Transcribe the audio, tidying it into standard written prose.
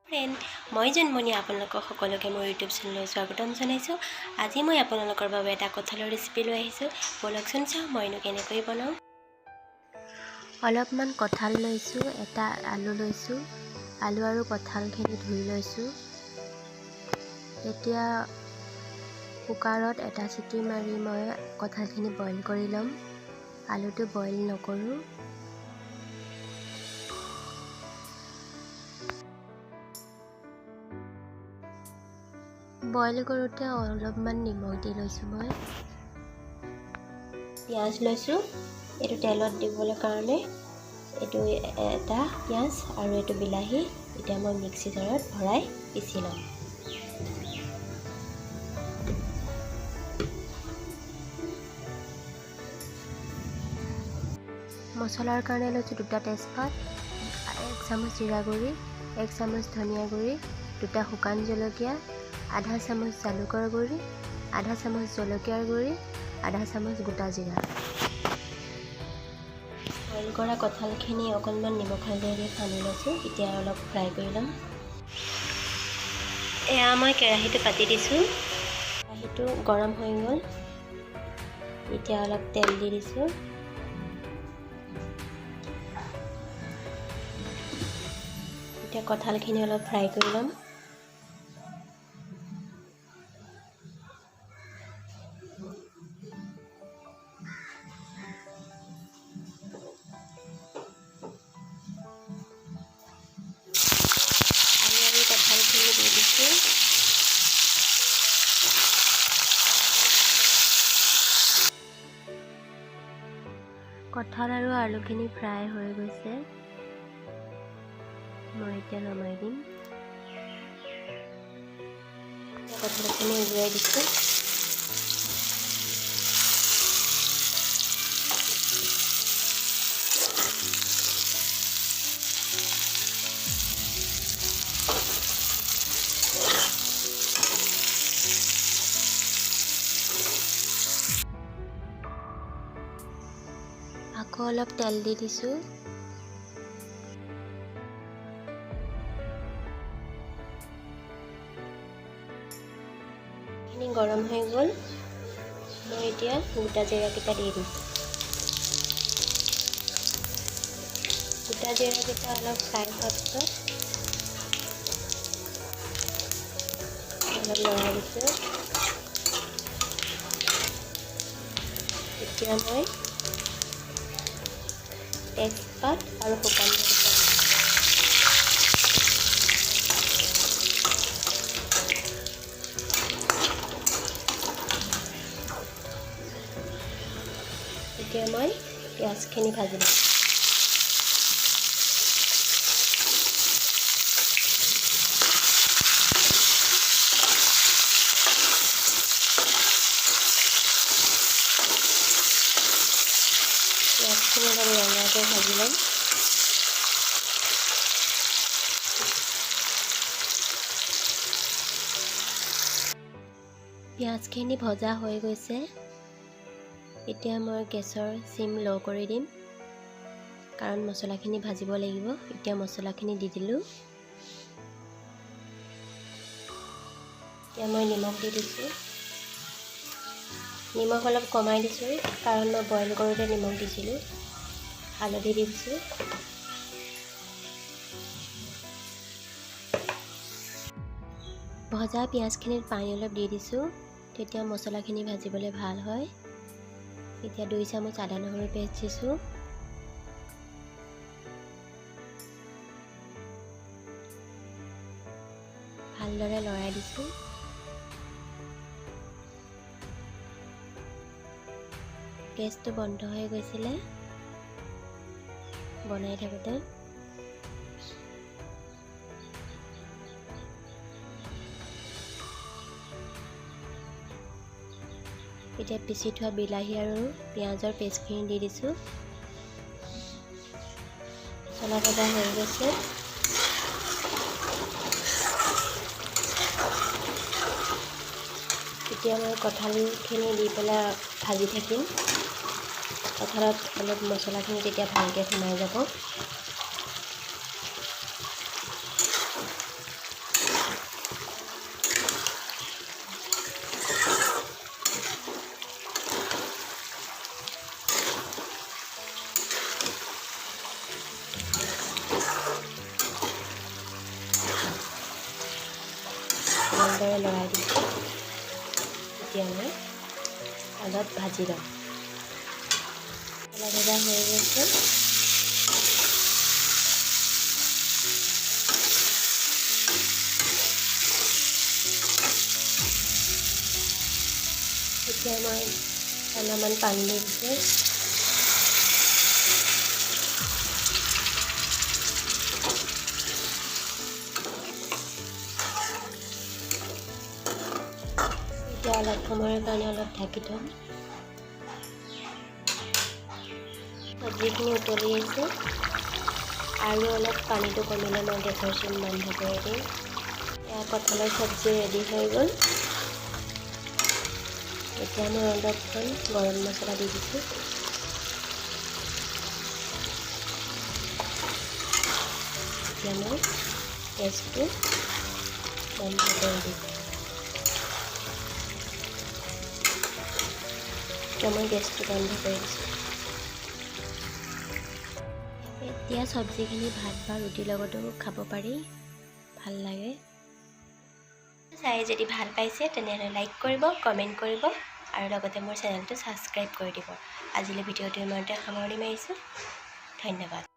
Friend, মই জোনমণি আপোনালোকক সকলোকে মোৰ ইউটিউব চেনেললৈ স্বাগতম জনাইছোঁ। আজি মই আপোনালোকৰ বাবে এটা কঁঠালৰ ৰেচিপি লৈ আহিছোঁ। ব'লকচোন চাওঁ মইনো কেনেকৈ বনাওঁ। অলপমান কঁঠাল লৈছোঁ, এটা আলু লৈছোঁ। আলু আৰু কঁঠালখিনি ধুই লৈছোঁ। এতিয়া কুকাৰত এটা চিটি মাৰি মই কঁঠালখিনি বইল কৰি ল'ম। আলুটো বইল নকৰোঁ। বইল কৰোঁতে অলপমান নিমখ দি লৈছোঁ। মই পিঁয়াজ লৈছোঁ, এইটো তেলত দিবলৈ কাৰণে। এইটো এটা পিঁয়াজ আৰু এইটো বিলাহী। এতিয়া মই মিক্সি জাৰত ভৰাই পিচি ল'ম। মছলাৰ কাৰণে লৈছোঁ 2টা তেজপাত, 1 চামুচ জিৰা গুড়ি, 1 চামুচ ধনিয়া গুড়ি, 2টা শুকান জলকীয়া, আধা চামুচ জালুকৰ গুড়ি, আধা চামুচ জলকীয়াৰ গুড়ি, আধা চামুচ গোটা জিৰা। বইল কৰা কঁঠালখিনি অকণমান নিমখ হালধি দি সানি লৈছোঁ। এতিয়া অলপ ফ্ৰাই কৰি ল'ম। এয়া মই কেৰাহীটো পাতি দিছোঁ। কেৰাহীটো গৰম হৈ গ'ল। এতিয়া অলপ তেল দি দিছোঁ। এতিয়া কঁঠালখিনি অলপ ফ্ৰাই কৰি ল'ম। কঁঠালখিনি দি দিছোঁ। কঁঠাল আৰু আলুখিনি ফ্ৰাই হৈ গৈছে। মই এতিয়া নমাই দিম। কঁঠালখিনি উলিয়াই দিছোঁ। আকৌ অলপ তেল দি দিছোঁ। গৰম হৈ গ'ল। মই এতিয়া গোটা জিৰাকেইটা দি দিছোঁ। গোটা জিৰাকেইটা অলপ ফ্ৰাই হোৱাৰ পিছত অলপ লৰাই দিছোঁ। এতিয়া মই তেজপাত আৰু শুকান জলকীয়া এতিয়া মই পিঁয়াজখিনি ভাজি ল'ম। পিঁয়াজখিনি অলপ ৰঙাকৈ ভাজি ল'ম। পিঁয়াজখিনি ভজা হৈ গৈছে। এতিয়া মই গেছৰ চিম ল' কৰি দিম, কাৰণ মছলাখিনি ভাজিব লাগিব। এতিয়া মছলাখিনি দি দিলোঁ। এতিয়া মই নিমখ দি দিছোঁ। নিমখ অলপ কমাই দিছোঁ, কাৰণ মই বইল কৰোঁতে নিমখ দিছিলোঁ। হালধি দি দিছোঁ। ভজা পিঁয়াজখিনিত পানী অলপ দি দিছোঁ, তেতিয়া মছলাখিনি ভাজিবলৈ ভাল হয়। এতিয়া 2 চামুচ আদা নহৰু পেষ্ট দিছোঁ। ভালদৰে লৰাই দিছোঁ। গেছটো বন্ধ হৈ গৈছিলে বনাই থাকোঁতে। এতিয়া পিচি থোৱা বিলাহী আৰু পিঁয়াজৰ পেষ্টখিনি দি দিছোঁ। মছলা ভজা হৈ গৈছে। এতিয়া মই কঁঠালখিনি দি পেলাই ভাজি থাকিম। কঁঠালত অলপ মছলাখিনি তেতিয়া ভালকৈ সোমাই যাব। ভালদৰে লৰাই দিছোঁ। এতিয়া মই অলপ ভাজি ল'ম। মছলা ভজা হৈ গৈছে। এতিয়া মই অলপমান পানী দি দিছোঁ। এতিয়া অলপ সময়ৰ কাৰণে অলপ ঢাকি থ'ম। চব্জিখিনি উতলি আছে আৰু অলপ পানীটো কমিলে মই গেছৰ চিম বন্ধ কৰি দিম। এয়া কঁঠালৰ চব্জি ৰেডি হৈ গ'ল। এতিয়া মই অলপমান গৰম মছলা দি দিছোঁ। এতিয়া মই গেছটো বন্ধ কৰি দিম। এতিয়া মই গেছটো বন্ধ কৰি দিছোঁ। এতিয়া চব্জিখিনি ভাত বা ৰুটিৰ লগতো খাব পাৰি, ভাল লাগে। চাই যদি ভাল পাইছে তেনেহ'লে লাইক কৰিব, কমেণ্ট কৰিব আৰু লগতে মোৰ চেনেলটো ছাবস্ক্ৰাইব কৰি দিব। আজিলৈ ভিডিঅ'টো ইমানতে সামৰণি মাৰিছোঁ। ধন্যবাদ।